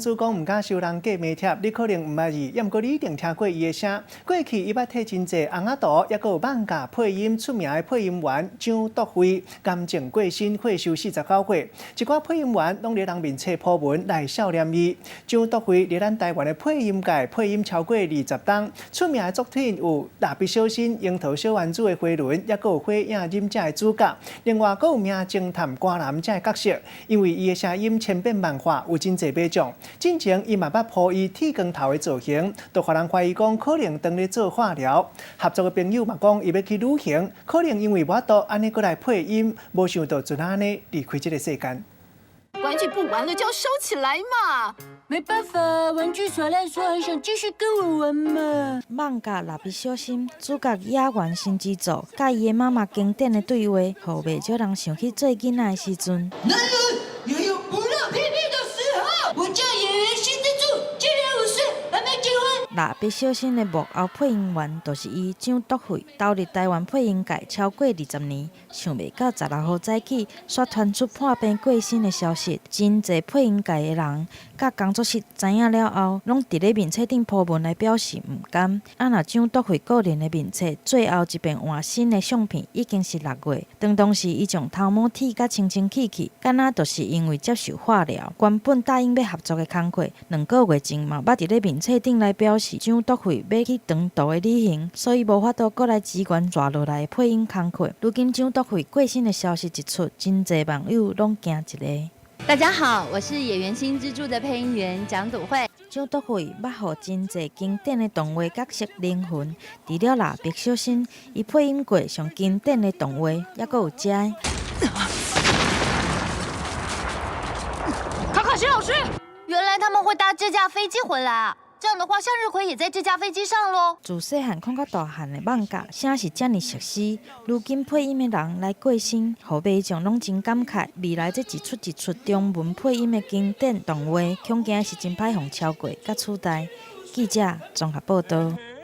主講毋敢收人過名帖，你可能毋捌伊，猶毋過你一定聽過伊的聲。過去伊捌替真濟尪仔圖，抑閣有漫畫配音出名的配音員蔣篤慧，癌症過身，歲壽49歲。一寡配音員攏佇人面冊 po 文來悼念伊。蔣篤慧佇咱台灣的配音界配音超過20冬，出名的作品有《蠟筆小新》、《櫻桃小丸子》的飛輪，抑閣有《火影忍者》的主角。另外，閣有《名偵探柯南》這个角色，因為伊的聲音千變萬化，有真濟馬獎。進前伊嘛捌 po 伊剃光頭的造型，都予人懷疑講可能當咧做化療。合作的朋友嘛講，伊欲去旅行，可能因為無法度按呢閣來配音，無想到就按呢離開這个世間。玩具不玩了就要收起來嘛。沒辦法，玩具耍賴說還想繼續跟我玩嘛。漫畫《蠟筆小新》主角野原新之助，佮伊的媽媽經典的對話，予袂少人想起做囡仔的時陣。男人也有不露屁屁的時候。我叫野原新之助，今年5歲，還沒結婚。蠟筆小新的幕後配音員就是伊蔣篤慧，投入台灣配音界超過20年，想袂到16號早起，煞傳出破病過身的消息。真濟配音界的人，佮工作室知影了後，攏佇咧面冊頂 po 文來表示毋甘。啊，若蔣篤慧個人的面冊最後一遍換新的相片，已經是6月，當時伊將頭毛剃甲清清氣氣，敢若就是因為接受化療。原本答應欲合作的工課，2個月前嘛捌佇咧面冊頂來表示蔣篤慧欲去長途的旅行，所以無法度閣來支援紲落來的配音工課。如今蔣篤慧過身的消息一出，真濟網友攏驚一下。大家好，我是野原新之助的配音員蔣篤慧。蔣篤慧捌予真濟經典的動畫角色靈魂，除了蠟筆小新，伊配音過上經典的動畫，猶閣有這个。卡卡西老師，原來他們會搭這架飛機回來啊！這樣的話，向日葵也在這架飛機上囉。自細漢看到大漢的漫畫，聲是遮爾熟悉。如今配音的人來過身，予民眾攏真感慨。未來這一齣一齣中文配音的經典動畫，恐驚是真歹予超過佮取代。記者綜合報導。